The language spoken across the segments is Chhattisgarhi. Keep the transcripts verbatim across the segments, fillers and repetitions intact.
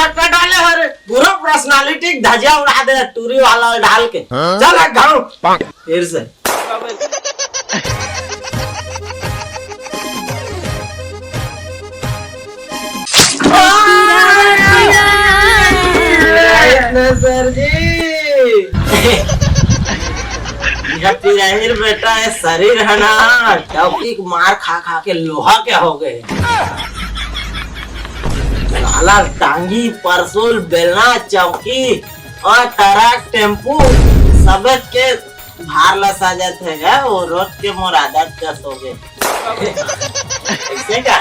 का डाले हरे? पूरा पर्सनालिटी धजिया उड़ा दे टूरी वाला डाल के। हाँ? चल एक घाव। फिर से। सर जी, यह पिराहिर बेटा, ये शरीर है ना, चौकी के मार खा खा के लोहा के हो गए। साला टांगी, परसूल, बेलना, चौकी और ट्रक, टेम्पू, सबत के भार ला साजत हे गा, वो रोज के मोर आदत कस हो गे। ऐसे का?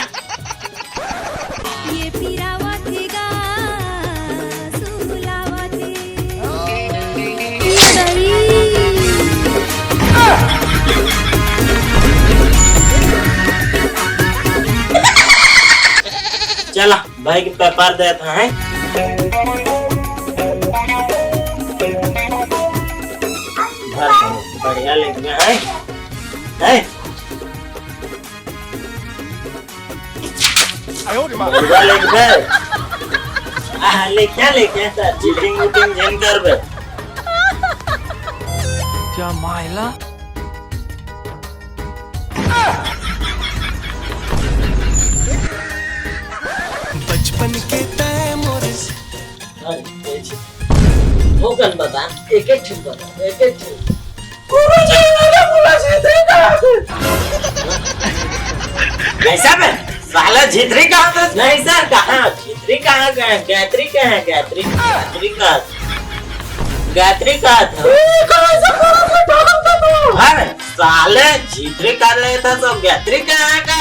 ये पिरावत हे गा, सुहलावत हे। ये दई। चला, भाई के पेपर देत हैं। बढ़िया लिख गए हैं। हैं? बढ़िया लिख गए। आह, लिख क्या लिख गए सर? चीटिंग वूटिंग झन करबे। क्या मायला? बचपन के तय मोरे। अरे, एक ठे। वो कन बता, एक एक ठे बता, एक एक ठे। गुरुजी, मैंने बोला झितरी कहाँ थे? कैसा बे? साला झितरी कहाँ थे? नहीं सर, कहाँ? झितरी कहाँ गए? गायत्री कहाँ है? गायत्री, गायत्री कहाँ? गायत्री कहाँ था? ए, कहाँ से बोला था? कहाँ था तू? अरे, साले झितरी कर रहे था तो गायत्री कहाँ का?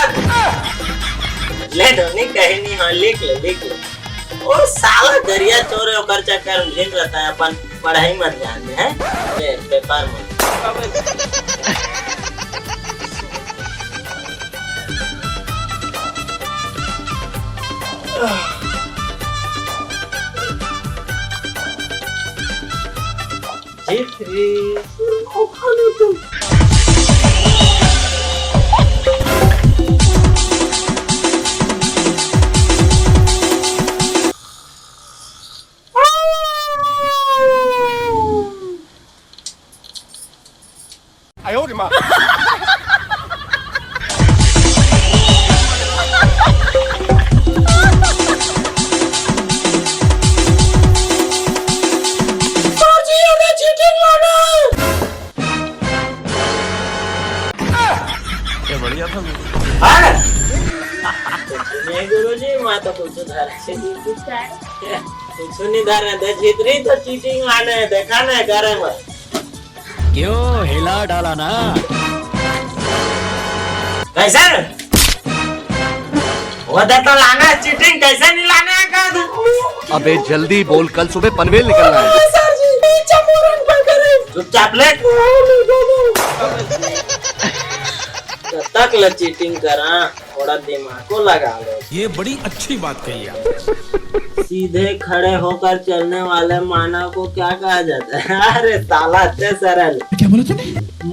ले धोनी कहीं नहीं, हाँ, लिख ले, लिख ले। ओ साला दरिया चोर है, ओकर चक्कर में झिन रहता है, अपन पढ़ाई मत ध्यान दे, हैं? ले, पेपर में। झितरी। ये बढ़िया था। हाँ? कुछ नहीं गुरुजी, मैं तो कुछ उधार से नहीं पूछा है। कुछ नहीं धर रहे थे, झितरी तो चीटिंग आने है, देखा ना है, करे में। क्यों हिला डाला ना? कैसे? वो तो लाना है, चीटिंग कैसे नहीं लाना है, कह दो। अबे जल्दी बोल, कल सुबह पनवेल निकलना है। सर जी, चमोरन पर करें। चुपचाप लेट। तब तक ले चीटिंग करा, थोड़ा दिमाग को लगा लो। ये बड़ी अच्छी बात कही आप। सीधे खड़े होकर चलने वाले मानव को क्या कहा जाता है? अरे साला, अत्ते सरल। क्या बोला तूने?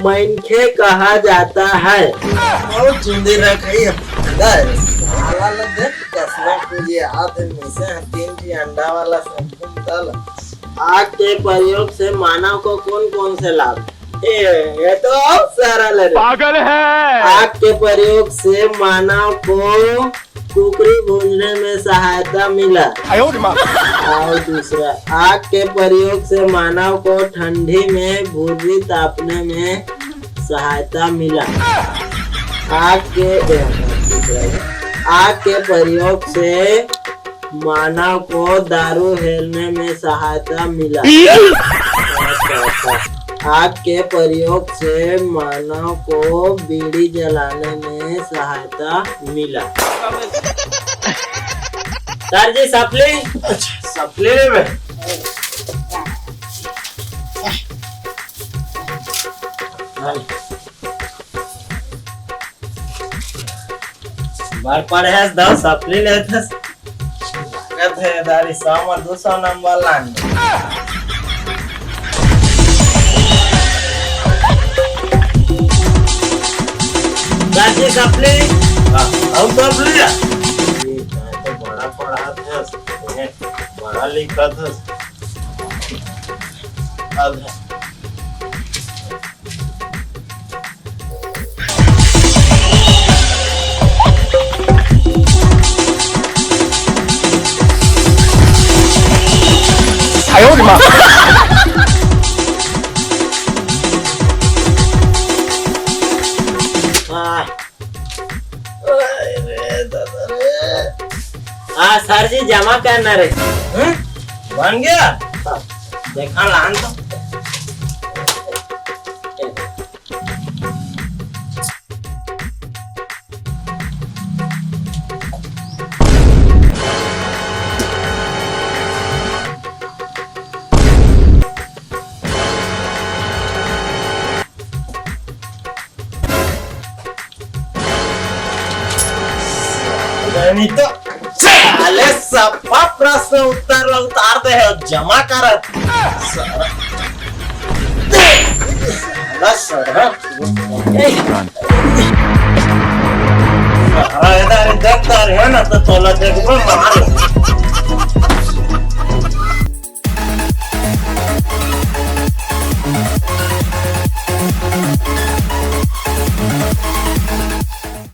मनखे कहा जाता है। बहुत चुंदी रखई है। साला लोग देख, कसना कुछ याद है, मिसे हकीम जी अंडा वाला सब तुम साला। आग के प्रयोग से मानव को कौन कौन से लाभ? ए, ये तो और सरल है रे। पागल है। आग के प्रयोग से मानव को कुकरी भूंजने में सहायता मिला। आयो रे माँ। और दूसरा, आग के प्रयोग से मानव को ठंडी में भुर्री तापने में सहायता मिला। आग के, ए, दूसरा है। आग के प्रयोग से मानव को दारू हेरने में सहायता मिला। आग के प्रयोग से मानव को बीड़ी जलाने में सहायता मिला। सर जी, सफली। अच्छा, सफली रे बे। बार पढ़े हस, दस सफली लेथस। लागत है दारी सौ में दो सौ नंबर लान। चाची सफली। हाँ, हम सफली है। ये तो बड़ा पढ़ा थे। लिखत हस। आधा। हाँ। अरे दादा रे। हाँ सर जी, जमा करना रे। हम्म? बन गया? देखा लान तो। नहीं तो साले सफा प्रश्न उत्तर ला उतार दे हे, जमा करत। साला सर।